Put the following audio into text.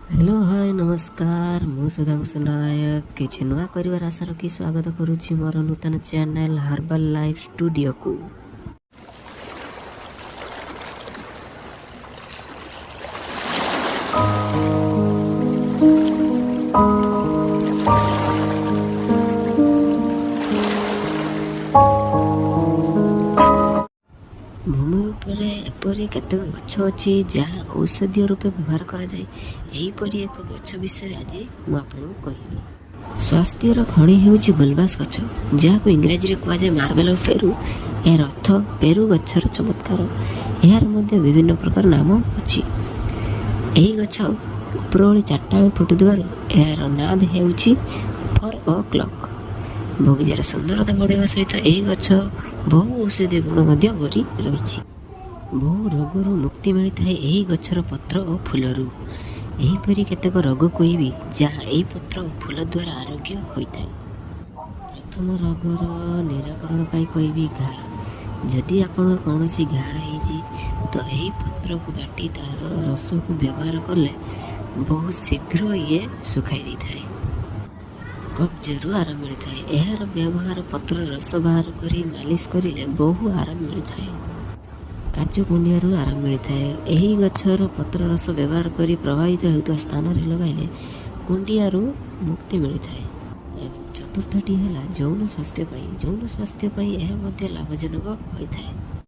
Hello, ହାଏ, ନମସ୍କାର। ମୁଁ ସୁଧାଂଶୁ ନାୟକ କିଛି ନୂଆ କରିବାର ଆଶା ରଖି ସ୍ୱାଗତ କରୁଛି ମୋର ନୂତନ ଚ୍ୟାନେଲ୍ ହର୍ବାଲ୍ ଲାଇଫ୍ ଷ୍ଟୁଡ଼ିଓକୁ। ଭୂମି ଉପରେ ଏପରି କେତେକ ଗଛ ଅଛି, ଯାହା ଔଷଧୀୟ ରୂପେ ବ୍ୟବହାର କରାଯାଏ। ଏହିପରି ଏକ ଗଛ ବିଷୟରେ ଆଜି ମୁଁ ଆପଣଙ୍କୁ କହିବି। ସ୍ୱାସ୍ଥ୍ୟର ଖଣି ହେଉଛି ଗୁଲବାସ ଗଛ, ଯାହାକୁ ଇଂରାଜୀରେ କୁହାଯାଏ ମାର୍ବେଲ ଅଫ୍ ପେରୁ। ଏହାର ଅର୍ଥ ପେରୁ ଗଛର ଚମତ୍କାର। ଏହାର ମଧ୍ୟ ବିଭିନ୍ନ ପ୍ରକାର ନାମ ଅଛି। ଏହି ଗଛ ଉପରଓଳି 4ଟା ବେଳେ ଫୁଟୁଥିବାରୁ ଏହାର ନାଁ ହେଉଛି ଫୋର୍ ଓ କ୍ଲକ୍। ବଗିଚାର ସୁନ୍ଦରତା ବଢ଼ାଇବା ସହିତ ଏହି ଗଛ ବହୁ ଔଷଧୀୟ ଗୁଣ ମଧ୍ୟ ଭରି ରହିଛି। ବହୁ ରୋଗରୁ ମୁକ୍ତି ମିଳିଥାଏ ଏହି ଗଛର ପତ୍ର ଓ ଫୁଲରୁ। ଏହିପରି କେତେକ ରୋଗ କହିବି, ଯାହା ଏହି ପତ୍ର ଓ ଫୁଲ ଦ୍ୱାରା ଆରୋଗ୍ୟ ହୋଇଥାଏ। ପ୍ରଥମ ରୋଗର ନିରାକରଣ ପାଇଁ କହିବି ଘା। ଯଦି ଆପଣଙ୍କର କୌଣସି ଘା ହେଇଛି, ତ ଏହି ପତ୍ରକୁ ବାଟି ତାର ରସକୁ ବ୍ୟବହାର କଲେ ବହୁତ ଶୀଘ୍ର ଇଏ ଶୁଖାଇ ଦେଇଥାଏ। କବ୍ଜରୁ ଆରାମ ମିଳିଥାଏ। ଏହାର ବ୍ୟବହାର ପତ୍ର ରସ ବାହାର କରି ମାଲିସ କରିଲେ ବହୁ ଆରାମ ମିଳିଥାଏ। କାଚ କୁଣ୍ଡିଆରୁ ଆରାମ ମିଳିଥାଏ। ଏହି ଗଛର ପତ୍ର ରସ ବ୍ୟବହାର କରି ପ୍ରଭାବିତ ହେଉଥିବା ସ୍ଥାନରେ ଲଗାଇଲେ କୁଣ୍ଡିଆରୁ ମୁକ୍ତି ମିଳିଥାଏ। ଏବଂ ଚତୁର୍ଥଟି ହେଲା ଯୌନ ସ୍ୱାସ୍ଥ୍ୟ ପାଇଁ। ଯୌନ ସ୍ୱାସ୍ଥ୍ୟ ପାଇଁ ଏହା ମଧ୍ୟ ଲାଭଜନକ ହୋଇଥାଏ।